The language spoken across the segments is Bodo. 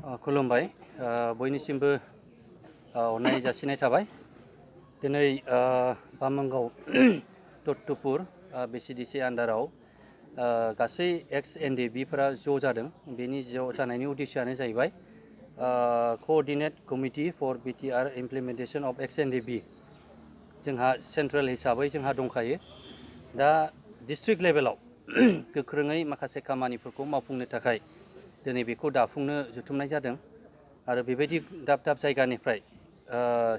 खुलुमबाय बयनिसिमबो अननाय जासिनाय थाबाय दिनै बामोनगाव दत्तपुर बिसिडिसि आन्डाराव गासै एक्स एनडिबिफोरा ज' जादों बेनि ज' जानायनि उद्देश्यआनो जाहैबाय coordinate committee for BTR implementation of ex NDB जोंहा सेन्ट्रेल हिसाबै जोंहा दंखायो दा डिस्ट्रिक्ट लेभेलाव गोख्रोङै माखासे खामानिफोरखौ मावफुंनो थाखाय दिनै बेखौ दाफुंनो जुथुमनाय जादों आरो बेबायदि दाब दाब जायगानिफ्राय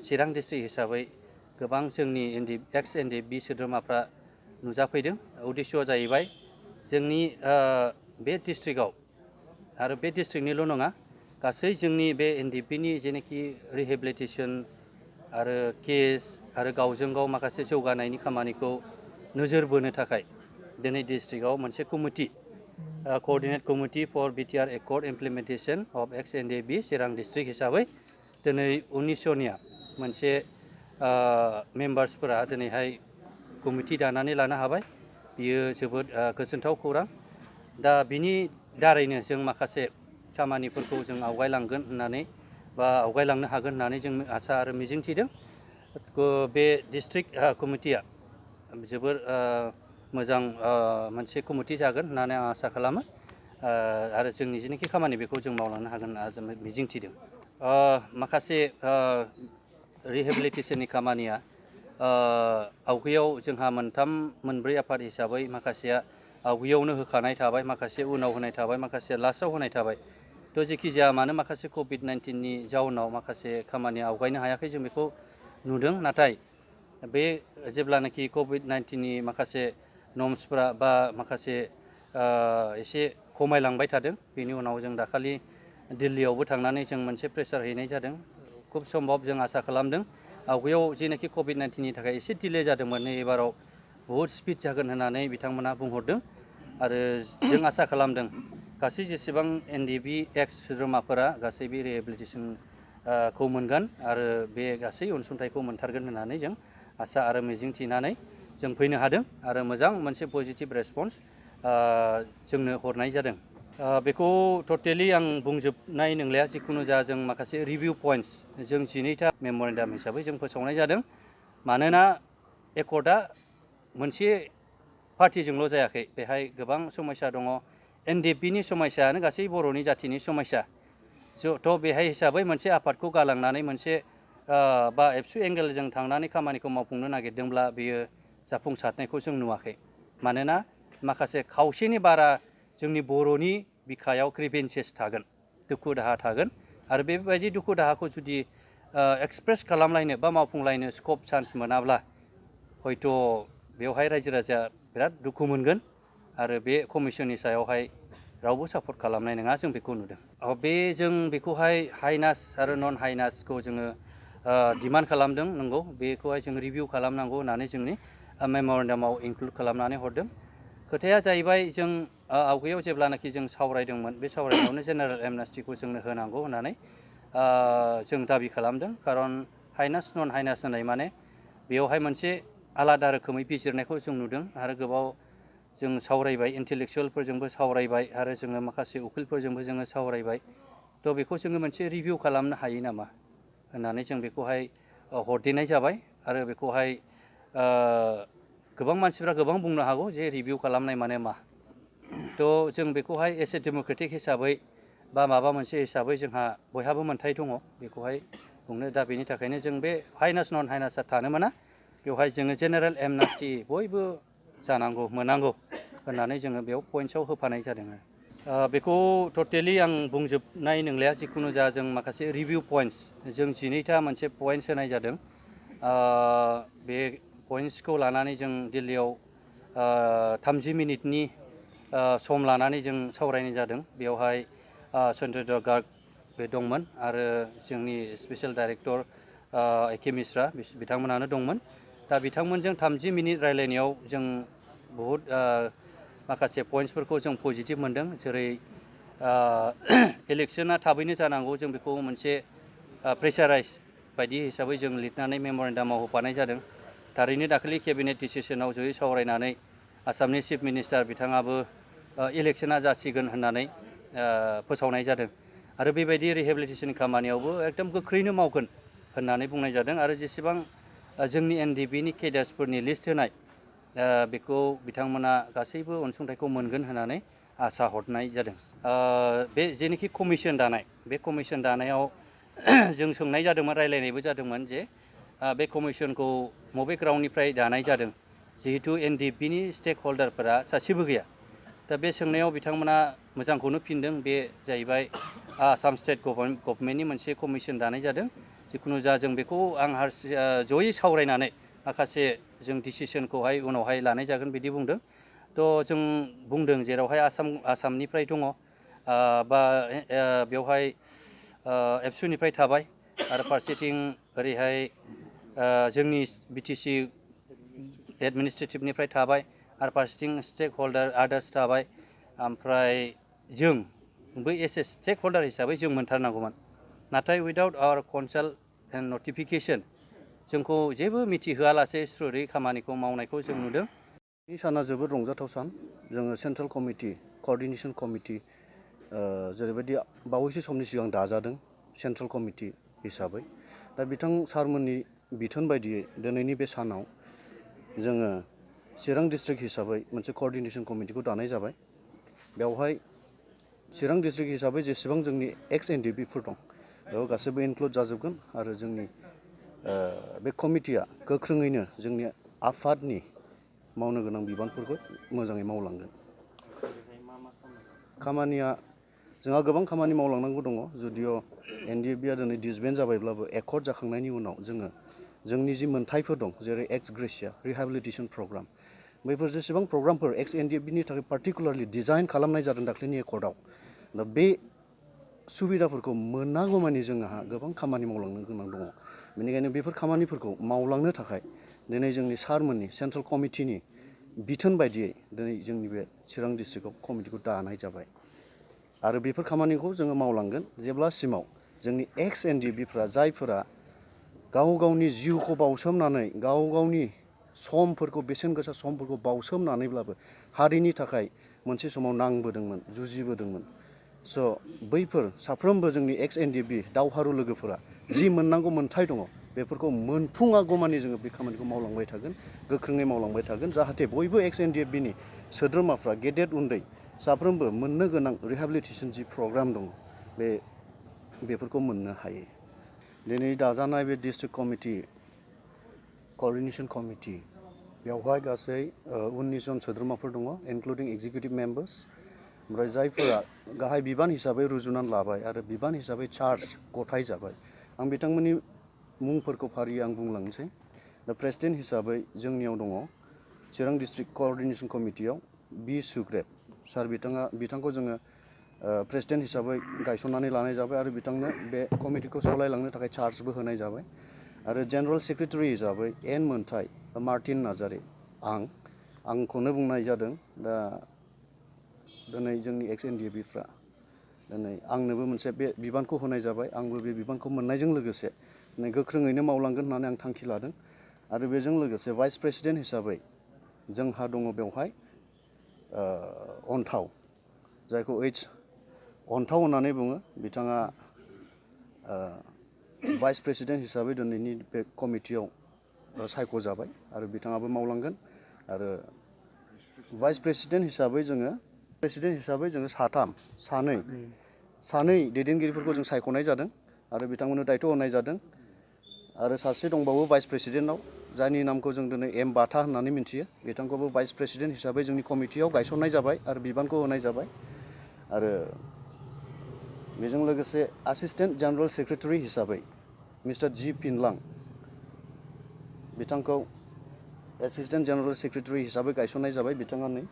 चिरां डिस्ट्रिक्ट हिसाबै गोबां जोंनि एक्स एनडिबि सोद्रोमाफ्रा नुजाफैदों उद्देश्यआ जाहैबाय जोंनि बे डिस्ट्रिक्टआव आरो बे डिस्ट्रिक्टनिल' नङा गासै जोंनि बे एनडिबिनि जेनाखि रिहेबिलिटेसन आरो केस आरो गावजों गाव माखासे जौगानायनि खामानिखौ नोजोर बोनो थाखाय दिनै डिस्ट्रिक्टआव मोनसे committee coordinate committee for BTR accord implementation of ex NDB चिरां डिस्ट्रिक्ट हिसाबै दिनै 19 जनिया मोनसे मेम्बार्सफोरा दिनैहाय कमिटि दानानै लानो हाबाय बियो जोबोद गोजोनथाव खौरां दा बिनि दारैनो जों माखासे खामानिफोरखौ जों आवगायलांगोन होननानै बा आवगायलांनो हागोन होननानै जों आसा आरो मिजिंथिदों बे डिस्ट्रिक्ट कमिटिया जोबोर मोजां मोनसे कमिटि जागोन होननानै आं आसा खालामो आरो जोंनि जेनाखि खामानि बेखौ जों मावलांनो हागोन होनना जों मिजिंथिदों माखासे रिहेबिलिटेसननि खामानिया आवगायाव जोंहा मोनब्रै आफाद हिसाबै माखासेया आवगायावनो होखानाय थाबाय माखासे उनाव होनाय थाबाय माखासे लास्टआव होनाय थाबाय थ' जेखि जाया मानो माखासे कभिड-19नि जाउनाव माखासे खामानिया आवगायनो हायाखै जों बेखौ नुदों नाथाय बे जेब्लानाखि कभिड-19नि माखासे नर्म्सफोरा बा माखासे एसे खमायलांबाय थादों बेनि उनाव जों दाखालि दिल्लीयावबो थांनानै जों मोनसे प्रेसार हैनाय जादों खुब सम्भब जों आसा खालामदों आवगायाव जेनाखि कभिड-19नि थाखाय एसे डिले जादोंमोन नै एबाराव बहुद स्पिड जागोन होननानै बिथांमोना बुंहरदों आरो जों आसा खालामदों गासै जेसेबां एनडिबि एक्स सोद्रोमाफोरा गासै बे रिहेबिलिटेसनखौ मोनगोन आरो बे गासै अनसुंथाइखौ मोनथारगोन होननानै जों आसा आरो मिजिं थिनानै जों फैनो हादों आरो मोजां मोनसे पजिटिभ रेसपन्स जोंनो हरनाय जादों बेखौ टटेलि आं बुंजोबनाय नंलिया जिखुनु जा जों माखासे रिभिउ पइन्ट्स जों 12था मेम'रेन्डाम हिसाबै जों फोसावनाय जादों मानोना एकर्डआ मोनसे पार्टिजोंल' जायाखै बेहाय गोबां समस्या दङ एनडिबिनि समस्यायानो गासै बर'नि जाथिनि समस्या थ' बेहाय हिसाबै मोनसे आफादखौ गालांनानै मोनसे बा एबसु एंगेलजों थांनानै खामानिखौ मावफुंनो नागिरदोंब्ला बेयो जाफुंसारनायखौ जों नुवाखै मानोना माखासे खावसेनि बारा जोंनि बर'नि बिखायाव ग्रिभेन्सेस थागोन दुखु दाहा थागोन आरो बेबायदि दुखु दाहाखौ जुदि एक्सप्रेस खालामलायनो बा मावफुंलायनो स्कप चान्स मोनाब्ला हयथ' बेवहाय रायजो राजाया बिराद दुखु मोनगोन आरो बे कमिसननि सायावहाय रावबो सापर्ट खालामनाय नङा जों बेखौ नुदों बे जों बेखौहाय हाइनास आरो नन हाइनासखौ जोङो डिमान्ड खालामदों नंगौ बेखौहाय जों रिभिउ खालामनांगौ होननानै जोंनि मेम'रेन्डामाव इनक्लुड खालामनानै हरदों खोथाया जाहैबाय जों आवगायाव जेब्लानाखि जों सावरायदोंमोन बे सावरायनायावनो जेनेरेल एमनेस्टिखौ जोंनो होनांगौ होननानै जों दाबि खालामदों खारन हाइनास नन हाइनास होननाय माने बेवहाय मोनसे आलादा रोखोमै बिजिरनायखौ जों नुदों आरो गोबाव जों सावरायबाय इन्टेलेक्सुयेलफोरजोंबो सावरायबाय आरो जोङो माखासे उकिलफोरजोंबो जोङो सावरायबाय थ' बेखौ जोङो मोनसे रिभिउ खालामनो हायो नामा होननानै जों बेखौहाय हरदेनाय जाबाय आरो बेखौहाय गोबां मानसिफ्रा गोबां बुंनो हागौ जे रिभिउ खालामनाय माने मा थ' जों बेखौहाय एस ए डेम'क्रेटिक हिसाबै बा माबा मोनसे हिसाबै जोंहा बयहाबो मोन्थाय दङ बेखौहाय बुंनो दा बेनि थाखायनो जों बे हाइनास नन हाइनासआ थानो मोना बेवहाय जोङो जेनेरेल एमनेस्टि बयबो जानांगौ मोनांगौ होननानै जोङो बेयाव पइन्ट्सआव होफानाय जादों बेखौ टटेलि आं बुंजोबनाय नंलिया जिखुनु जा जों माखासे रिभिउ पइन्ट्स जों 12था मोनसे पइन्ट्स होनाय जादों बे पइन्ट्सखौ लानानै जों दिल्लीयाव 30 मिनिटनि सम लानानै जों सावरायनाय जादों बेवहाय चन्द्रचूड़ गार्ग बे दंमोन आरो जोंनि स्पेसियेल डाइरेक्टर एके मिश्रा बिथांमोनानो दंमोन दा बिथांमोनजों 30 मिनिट रायलायनायाव जों बहुद माखासे पइन्ट्सफोरखौ जों पजिटिभ मोनदों जेरै इलेक्सना थाबैनो जानांगौ जों बेखौ मोनसे प्रेसाराइज बायदि हिसाबै जों लिरनानै मेम'रेन्डामाव होफानाय जादों थारैनो दाखालि केबिनेट डिसिसनाव जयै सावरायनानै आसामनि चिफ मिनिस्टार बिथाङाबो इलेक्सना जासिगोन होननानै फोसावनाय जादों आरो बेबायदि रिहेबिलिटेसन खामानियावबो एकदम गोख्रैनो मावगोन होननानै बुंनाय जादों आरो जेसेबां जोंनि एनडिबिनि केडार्सफोरनि लिस्ट होनाय बेखौ बिथांमोना गासैबो अनसुंथाइखौ मोनगोन होननानै आसा हरनाय जादों। बे जेनोखि कमिसन दानाय बे कमिसन दानायाव जों सोंनाय जादोंमोन रायलायनायबो जादोंमोन जे बे कमिसनखौ बबे ग्राउन्डनिफ्राय दानाय जादों जिहेतु एनडिबिनि स्टेक हल्डारफोरा सासेबो गैया। दा बे सोंनायाव बिथांमोना मोजांखौनो फिनदों बे जाहैबाय आसाम स्टेट गभर्नमेन्टनि मोनसे कमिसन दानाय जादों। जिखुनु जा जों बेखौ आं जयै सावरायनानै माखासे जों डिसिसनखौहाय उनावहाय लानाय जागोन बिदि बुंदों। थ' जों बुंदों जेरावहाय आसामनिफ्राय दङ बा बेवहाय एबसुनिफ्राय थाबाय आरो फारसेथिं ओरैहाय जोंनि बिटिसि एडमिनिस्ट्रेटिभनिफ्राय थाबाय आरो फारसेथिं स्टेक हल्डार आदार्स थाबाय ओमफ्राय जों बै स्टेक हल्डार हिसाबै जों मोनथारनांगौमोन। नाथाय without our consult and notification जोंखौ जेबो मिथिहोआलासे सुरुरै खामानिखौ मावनायखौ जों नुदों। बे साना जोबोद रंजाथाव सान। जोङो सेन्ट्रेल कमिटि कअर्डिनेसन कमिटि जेरैबायदि बावैसो समनि सिगां दाजादों सेन्ट्रेल कमिटि हिसाबै दा बिथां सारमोननि बिथोन बायदियै दिनैनि बे सानाव जोङो चिरां डिस्ट्रिक्ट हिसाबै मोनसे कअर्डिनेसन कमिटिखौ दानाय जाबाय। बेवहाय चिरां डिस्ट्रिक्ट हिसाबै जेसेबां जोंनि एक्स एनडिबिफोर दं बेयाव गासैबो इनक्लुड जाजोबगोन आरो जोंनि बे कमिटिया गोख्रोङैनो जोंनि आफादनि मावनो गोनां बिबानफोरखौ मोजाङै मावलांगोन। खामानिया जोंहा गोबां खामानि मावलांनांगौ दङ। जुदिअ एनडिबिआ दिनै डिसबेन्ड जाबायब्लाबो एकर्ड जाखांनायनि उनाव जोङो जोंनि जि मोन्थायफोर दं जेरै एक्स ग्रेसिया रिहेबिलिटेसन प्रग्राम बैफोर जेसेबां प्रग्रामफोर एक्स एनडिबिनि थाखाय पार्टिकुलारलि डिजाइन खालामनाय जादों दाख्लैनि एकर्डआव दा बे सुबिदाफोरखौ मोनागौमानि जोंहा गोबां खामानि मावलांनो गोनां दङ। बेनिखायनो बेफोर खामानिफोरखौ मावलांनो थाखाय दिनै जोंनि सारमोननि सेन्ट्रेल कमिटिनि बिथोन बायदियै दिनै जोंनि बे चिरां डिस्ट्रिक्टआव कमिटिखौ दानाय जाबाय आरो बेफोर खामानिखौ जोङो मावलांगोन जेब्लासिमाव जोंनि एक्स एनडिबिफ्रा जायफोरा गाव गावनि जिउखौ बावसोमनानै गाव गावनि समफोरखौ बेसेन गोसा समफोरखौ बावसोमनानैब्लाबो हारिनि थाखाय मोनसे समाव नांबोदोंमोन जुजिबोदोंमोन। स' बैफोर साफ्रोमबो जोंनि एक्स एनडिबि दावहारु लोगोफोरा जि मोननांगौ मोन्थाय दङ बेफोरखौ मोनफुङागौमानि जोङो बे खामानिखौ मावलांबाय थागोन गोख्रोङै मावलांबाय थागोन जाहाथे बयबो एक्स एनडिबिनि सोद्रोमाफ्रा गेदेर उन्दै साफ्रोमबो मोननो गोनां रिहेबिलिटेसन जि प्रग्राम दङ बेफोरखौ मोननो हायो। दिनै दाजानाय बे डिस्ट्रिक्ट कमिटि कअर्डिनेसन कमिटि बेवहाय गासै 19 जन सोद्रोमाफोर दङ इनक्लुडिं एग्जिकिउटिभ मेम्बार्स। ओमफ्राय जायफोरा गाहाय बिबान हिसाबै रुजुनानै लाबाय आरो बिबान हिसाबै चार्ज गथाय जाबाय आं बिथांमोननि मुंफोरखौ फारियै आं बुंलांनोसै। दा प्रेसिडेन्ट हिसाबै जोंनियाव दङ चिरां डिस्ट्रिक्ट कअर्डिनेसन कमिटियाव बि सुग्रेब सार बिथांखौ जोङो प्रेसिडेन्ट हिसाबै गायसननानै लानाय जाबाय आरो बिथांनो बे कमिटिखौ सालायलांनो थाखाय चार्जबो होनाय जाबाय। आरो जेनेरेल सेक्रेटारि हिसाबै एन मोन्थाय मार्टिन नार्जारि आंखौनो बुंनाय जादों। दा दिनै जोंनि एक्स एनडिबिफ्रा दिनै आंनोबो मोनसे बे बिबानखौ होनाय जाबाय। आंबो बे बिबानखौ मोननायजों लोगोसे दिनै गोख्रोङैनो मावलांगोन होननानै आं थांखि लादों। आरो बेजों लोगोसे भाइस प्रेसिडेन्ट हिसाबै जोंहा दङ बेवहाय अन्थाव जायखौ अन्थाव होननानै बुङो। बिथाङा भाइस प्रेसिडेन्ट हिसाबै दिनैनि बे कमिटियाव सायख'जाबाय आरो बिथाङाबो मावलांगोन। आरो भाइस प्रेसिडेन्ट हिसाबै जोङो सानै दैदेनगिरिफोरखौ जों सायख'नाय जादों आरो बिथांमोननो दायथ' होनाय जादों। आरो सासे दंबावो भाइस प्रेसिडेन्टआव जायनि नामखौ जों दिनै एम बाथा होननानै मिन्थियो। बिथांखौबो भाइस प्रेसिडेन्ट हिसाबै जोंनि कमिटियाव गायसननाय जाबाय आरो बिबानखौ होनाय जाबाय। आरो बेजों लोगोसे एसिस्टेन्ट जेनेरेल सेक्रेटारि हिसाबै मिस्टार जि फिनलां बिथांखौ एसिस्टेन्ट जेनेरेल सेक्रेटारि हिसाबै गायसननाय जाबाय। बिथाङा नै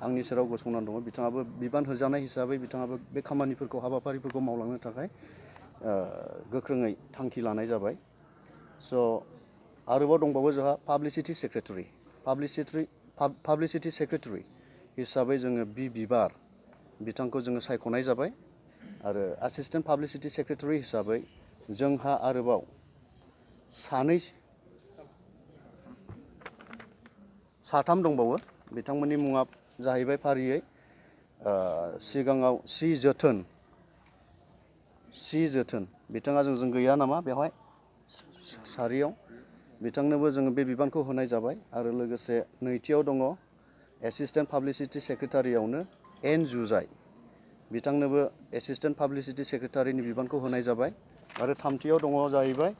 आंनि सेराव गसंनानै दङ। बिथाङाबो बिबान होजानाय हिसाबै बिथाङाबो बे खामानिफोरखौ हाबाफारिफोरखौ मावलांनो थाखाय गोख्रोङै थांखि लानाय जाबाय। स' आरोबाव दंबावो जोंहा पाब्लिसिटि सेक्रेटारि हिसाबै जोङो बिबार बिथांखौ जोङो सायख'नाय जाबाय। आरो एसिस्टेन्ट पाब्लिसिटि सेक्रेटारि हिसाबै जोंहा आरोबाव साथाम दंबावो। बिथांमोननि मुङा जाहैबाय फारियै सिगाङाव सि जोथोन सि जोथोन बिथाङा जोंजों गैया नामा बेवहाय सारियाव बिथांनोबो जोङो बे बिबानखौ होनाय जाबाय आरो लोगोसे नैथियाव दङ एसिस्टेन्ट पाब्लिसिटि सेक्रेटारियावनो एन जुजाइ बिथांनोबो एसिस्टेन्ट पाब्लिसिटि सेक्रेटारिनि बिबानखौ होनाय जाबाय आरो थामथियाव दङ जाहैबाय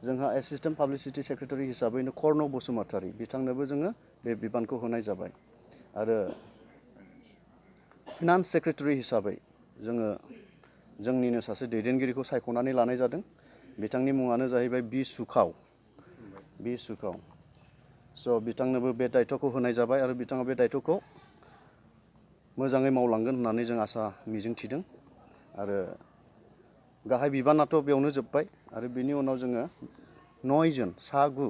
जोंहा एसिस्टेन्ट पाब्लिसिटि सेक्रेटारि हिसाबैनो कर्णव बसुमतारी बिथांनोबो जोङो बे बिबानखौ होनाय जाबाय आरो फिनान्स सेक्रेटारि हिसाबै जोङो जोंनिनो सासे दैदेनगिरिखौ सायख'नानै लानाय जादों बिथांनि मुङानो जाहैबाय बि सुखाव स' बिथांनोबो बे दायथ'खौ होनाय जाबाय आरो बिथाङा बे दायथ'खौ मोजाङै मावलांगोन होननानै जों आसा मिजिंथिदों आरो गाहाय बिबानाथ' बेयावनो जोब्बाय आरो बिनि उनाव जोङो 9 जन सा 9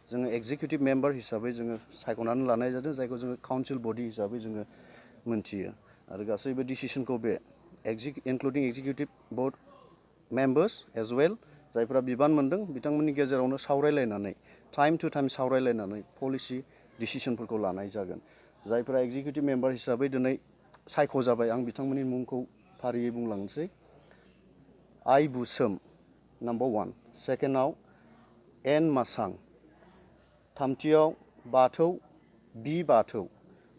जोङो एग्जिकिउटिभ मेम्बार हिसाबै जोङो सायख'नानै लानाय जादों जायखौ जोङो काउन्सिल बडि हिसाबै जोङो मोनथियो आरो गासैबो डिसिसनखौ बे including executive board members age well जायफोरा बिबान मोनदों बिथांमोननि गेजेरावनो सावरायलायनानै टाइम टु टाइम सावरायलायनानै पलिसि डिसिसनफोरखौ लानाय जागोन जायफोरा एग्जिकिउटिभ मेम्बार हिसाबै दिनै सायख' जाबाय आं बिथांमोननि मुंखौ फारियै बुंलांनोसै आइ बुसोम नाम्बार 1 सेकेन्डआव एन मासां थामथियाव बाथौ बि बाथौ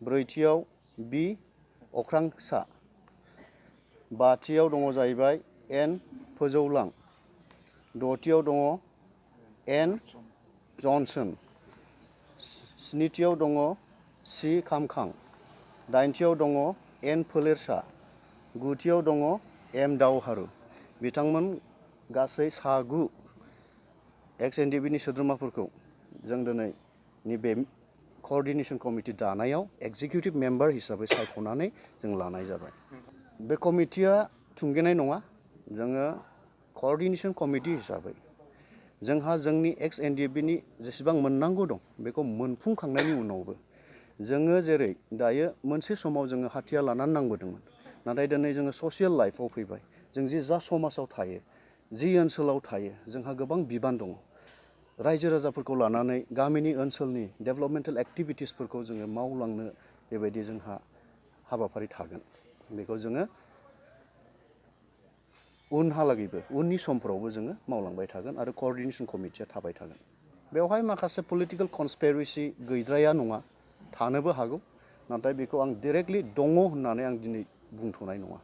ब्रैथियाव बि अख्रांसा बाथियाव दङ जाहैबाय एन फोजौलां द'थियाव दङ एन जनसन स्निथियाव दङ सि खामखां दाइनथियाव दङ एन फोलेरसा गुथियाव दङ एम दावहारु बिथांमोन गासै सा 9 एक्स एनडिएफबि नि सोद्रोमाफोरखौ जों दिनै नैबे कअर्डिनेशन कमिटि दानायाव एग्जिकिउटिभ मेम्बार हिसाबै सायख'नानै जों लानाय जाबाय बे कमिटिया थुंगेनाय नङा जोङो कअर्डिनेशन कमिटि हिसाबै जोंहा जोंनि एक्स एनडिएफबि नि जेसेबां मोननांगौ दं बेखौ मोनफुंखांनायनि उनावबो जोङो जेरै दायो मोनसे समाव जोङो हाथियार लानानै नांबोदोंमोन नाथाय दिनै जोङो ससियेल लाइफआव फैबाय जों जा समाजाव थायो जि ओनसोलाव थायो जोंहा गोबां बिबान दङ रायजो राजाफोरखौ लानानै गामिनि ओनसोलनि डेभेलपमेन्टेल एक्टिभिटिसफोरखौ जोङो मावलांनो बेबायदि जोंहा हाबाफारि थागोन बेखौ जोङो उनहालागैबो उननि समफोरावबो जोङो मावलांबाय थागोन आरो कअर्डिनेशन कमिटिया थाबाय थागोन बेवहाय माखासे पलिटिकेल कनस्पिरेसि गैद्राया नङा थानोबो हागौ नाथाय बेखौ आं डाइरेक्टलि दङ होननानै आं दिनै बुंथ'नाय नङा